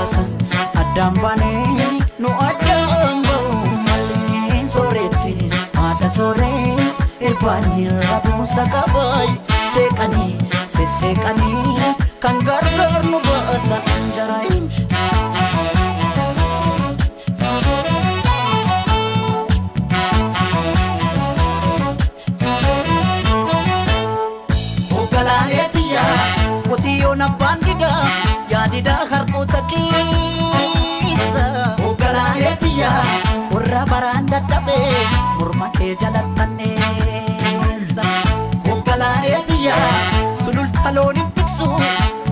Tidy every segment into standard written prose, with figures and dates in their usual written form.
baasan addaan baanee nu addaan ba'u malee sooretti haadha sooree irbaanii rabuusa qabaay seeqanii sesseeqanii kan gargaar nu baata anjaraayin. Hoogganaalee qotiyyoon abbaan didaa yaadidaa harkoota keessa. Hoogganaalee qorra baraan dadhabee morma kee jalattanneessa. Hoogganaalee sululta loon hin tiksu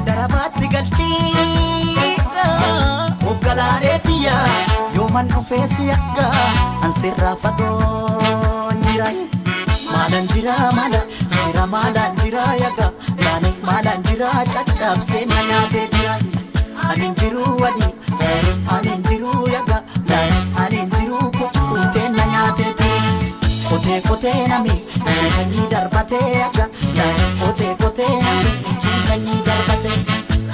darabaatti galchiidha. Hoogganaalee yooman dhufee si akka ansirraa fagoon jira. Maalaan jira maala jira maalaan jira yaga laane maalaan jira caccabsee na nyaatee jira. Ani hin jiru ani jiru ani hin jiru yaga laane ani hin jiru kukkutee na nyaatee jira. Qotee qotee nami ciisanii darbatee yaga laane qotee qotee nami ciisanii darbatee.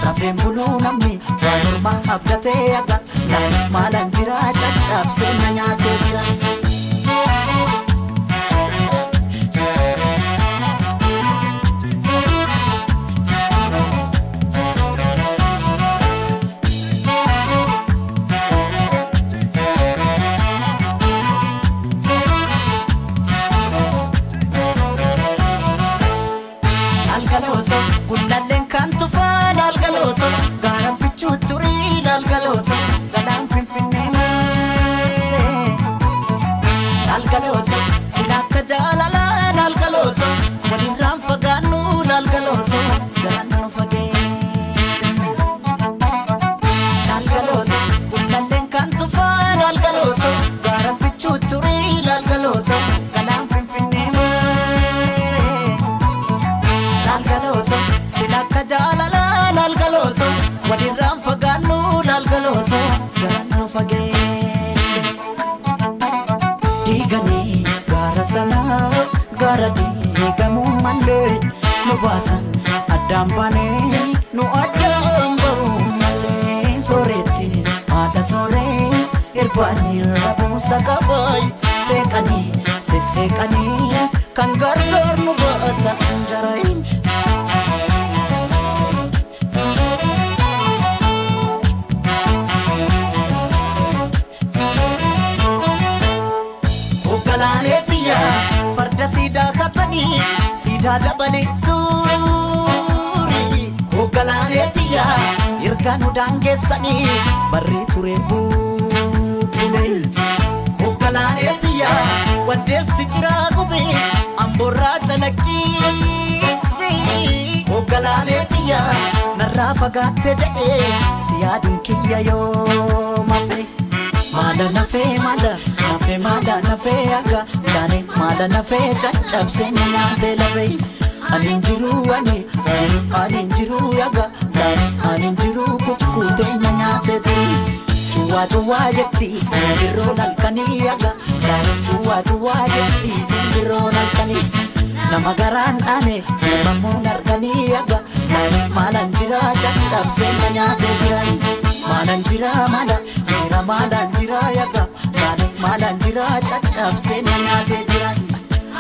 Rafeen buluu namni waan ormaa abdatee yaga laane maalaan jira caccabsee na nyaatee jira. Laalgalooto gullalleen kan tufaa laalgalooto gaara bichuu turii laalgalooto galaan finfinnee maasee. Laalgalooto sila akka jaalalaa laalgalooto walirraan fagaannu laalgalooto jalaan nu fageesse. Laalgalooto gullalleen kan tufaa laalgalooto gaara bichuu turii laalgalooto galaan finfinnee maasee. Laalgalooto sila akka jaalalaa laalgalooto walirraan fagaannu laalgalooto jalaan nu fageesse. Diiganii gaara sanaa gaara diigamuu malee nu baasan addaan baanee nu addaan ba'u malee sooretti haadha sooree irbaanii rabuusa qabaay seeqanii sesseeqanii kan gargaar nu baata anjaraayin. Hoogganaalee farda siidaa katanii siidaa dabalee suurii. Hoogganaalee ergaa nu daangeessanii barrii ture bubbule. Hoogganaalee waddeessi jiraa gubee amboorraa calaqqiisi. Hoogganaalee narraa fagaatte jedhee si yaaduun kiyya yoo mafe. Maala nafee maala nafee maala nafee akka laane maala nafee caccabsee na nyaatee lafee. Ani hin jiru ani jiru ani hin jiru yaga laane ani hin jiru kukkutee na nyaatee turi. Cuwaa cuwaa jetti simbirroon halkanii yaga laane cuwaa cuwaa jetti simbirroon halkanii. Nama garaan dhaane uumamuun harkanii yaga laane maalaan jira caccabsee na nyaatee jira. Maalaan jira maala jira maalaan jira yaga laane maalaan jira caccabsee na nyaatee jira.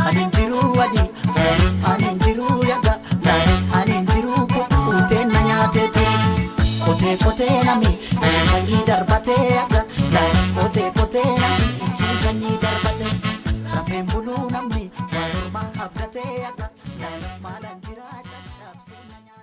Ani hin jiru ani jiru ani hin jiru yaga laane ani hin jiru kukkutee na nyaatee jira. Qotee qotee nami ciisanii darbatee yaga laane qotee qotee nami ciisanii darbatee. Rafeen buluu namni waan ormaa abdatee yaga laane maalaan jira caccabsee na nyaatee.